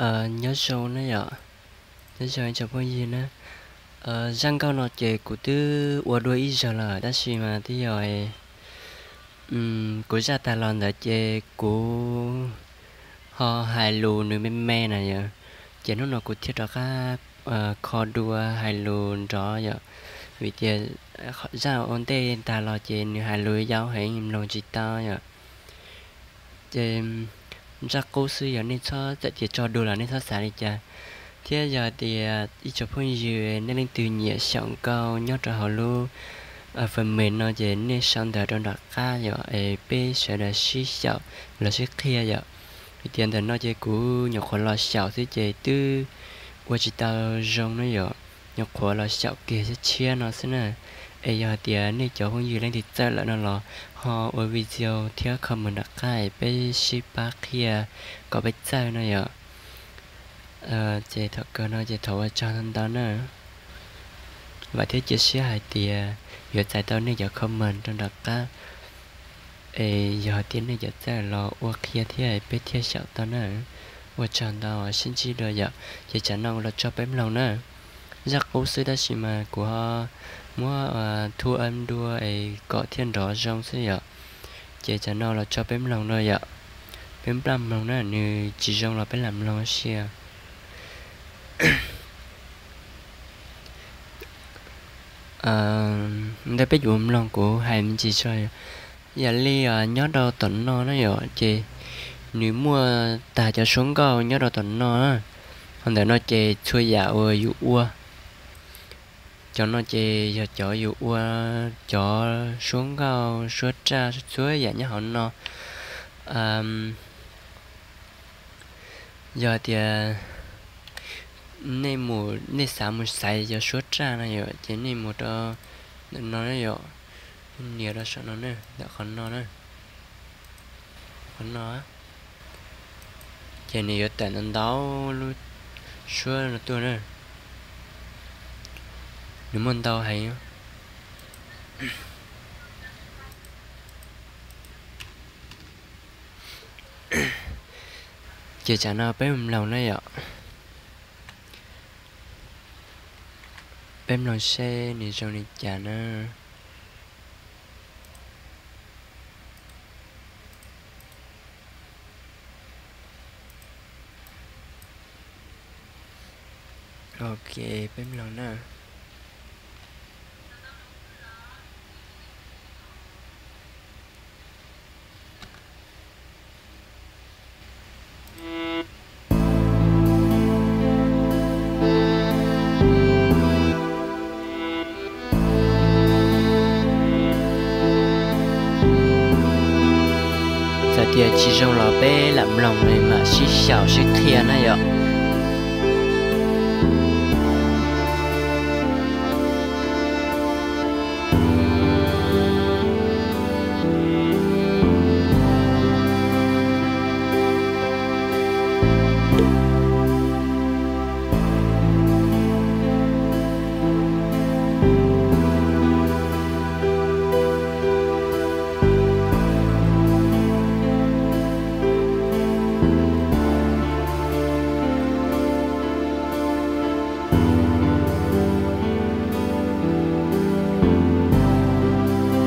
Nyob zoo na yom, nyob zoo ib tsoom phooj ywg na. Zaj nkauj no ces kuv twb ua dua ib zaug lawm tab sis mas twb yog kuv zaj tag los ntawd ces kuv ho hais lus nws me me na yom, ces hnub no kuv thiaj rov qab kho dua hais lus nrov yom, vim tias zaj ua ntej tag los ces nws hais lus yau heev mloog tsis tau yom. Ces zaj qub xwb yog nej txhob txawm tias tso dua los nej txhob xav li cas. Thiab yog tias ib tsoom phooj ywg nej leej twg nyiam xyaum nkauj nyob rau hauv lub fwm mem no ces nej sau ntawv rau nram qab yom, es peb sawv daws sib xyaum los sib qhia yom. Vim tias ntawm no ces kuv nyuam qhuav los xyaum xwb ces twb ua tsis tau zoo na yom, nyuam qhuav los xyaum kiag tshiab tshiab no xwb na. Es yog hais tias nej cov phooj ywg leej twg txawj lawm no los ho ua video thiab comment nram qab es peb sib pab qhia kom peb txawj no yom. Ces thaum kawg no ces thov ua tsaug ntau ntau na. Vam thiab cia siab hais tias yuav txais tau nej cov comment rau nram qab, es yog hais tias nej cov txawj los ua qhia thiab peb thiaj xyaum tau na. Ua tsaug ntau, sib ntsib dua yom. Ces tsam no los tso peb mloog na. Zaj qub xwb tab sis mas kuv ho muab thu âm dua es kom thiaj nrov zoo xwb yom. Ces tsam no los tso peb mloog dua yom. Peb npaj mloog na, nws tsis zoo los peb lam mloog ua si. Ntawd peb yuav mloog kuv hais me ntsis tso. Yog li nyob rau tom no na yom, ces nws muaj tag cov suab nkauj nyob rau tom no na. Ho ntawm no ces txhua yam uas yus ua. Cov no ces yog cov yus ua, cov suab nkauj suab raj txhua yam nyob hauv no. Yog tias nej mus, nej xav mus xaiv cov suab raj no yom, ces nej mus rau ntawm no na yom, nias rau saum no na, ntawm qhov no na, qhov no, ces nws yuav tawm ntau ntau lub suab no tuaj na. Nws muaj ntau heev. Ces tsam no peb mloog na yom. Peb mloog seb nws zoo li cas na. Ok, peb mloog na. Txawm tias tsis zoo los peb lam mloog mam sib xyaum sib qhia na yom.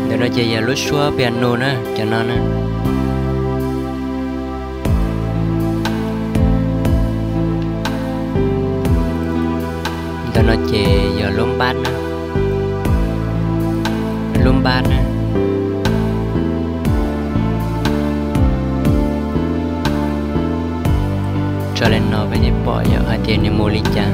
Ntawm no ces yog lub suab piano na, cov no na. Ntawm no ces yog lub npab na, lub npab na. Tso li no peb thiaj pom yom hais tias nws mus li cas.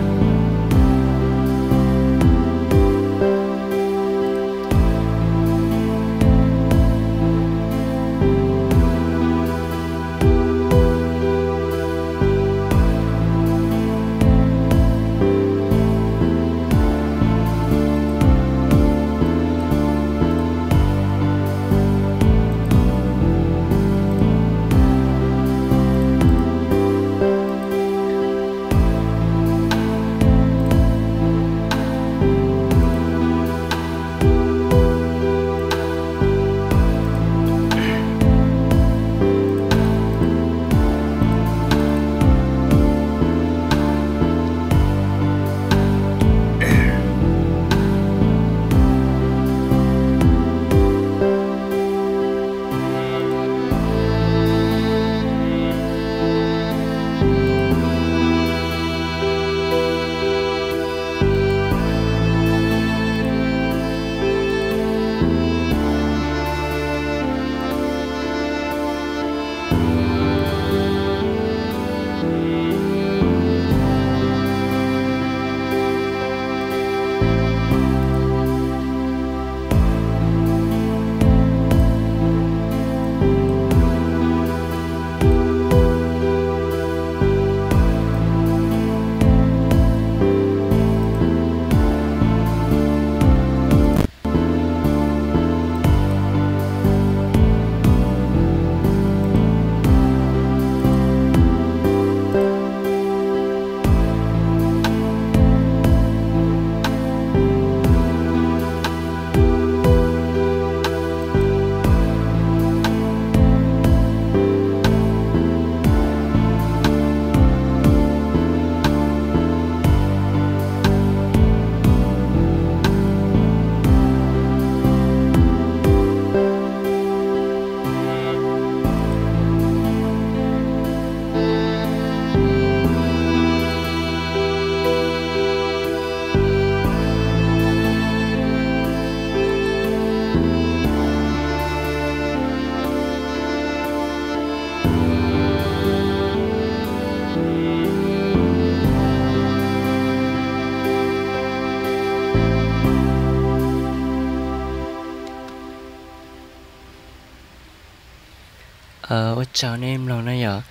Ua tsaug nej mloog na yom.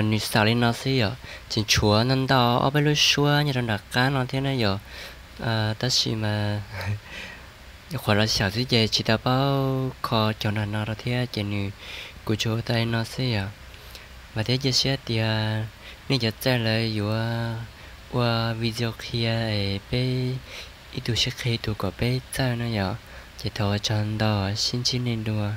Nws xaus li no xwb yom, tseem tshuav ntau ntau ob peb lub suab nyob rau nram qab no thiab na yom. Tab sis mas qhuav los xyaum xwb ces tsis tau paub kho cov nram no rau thiab ces nws, kuv tsuas ua tau li no xwb yom. Vam thiab cia siab tias nej cov txawj lawv yuav ua video qhia es peb ib tug sib qhia ib tug kom peb txawj na yom. Ces thov ua tsaug ntau, sib ntsib nej dua.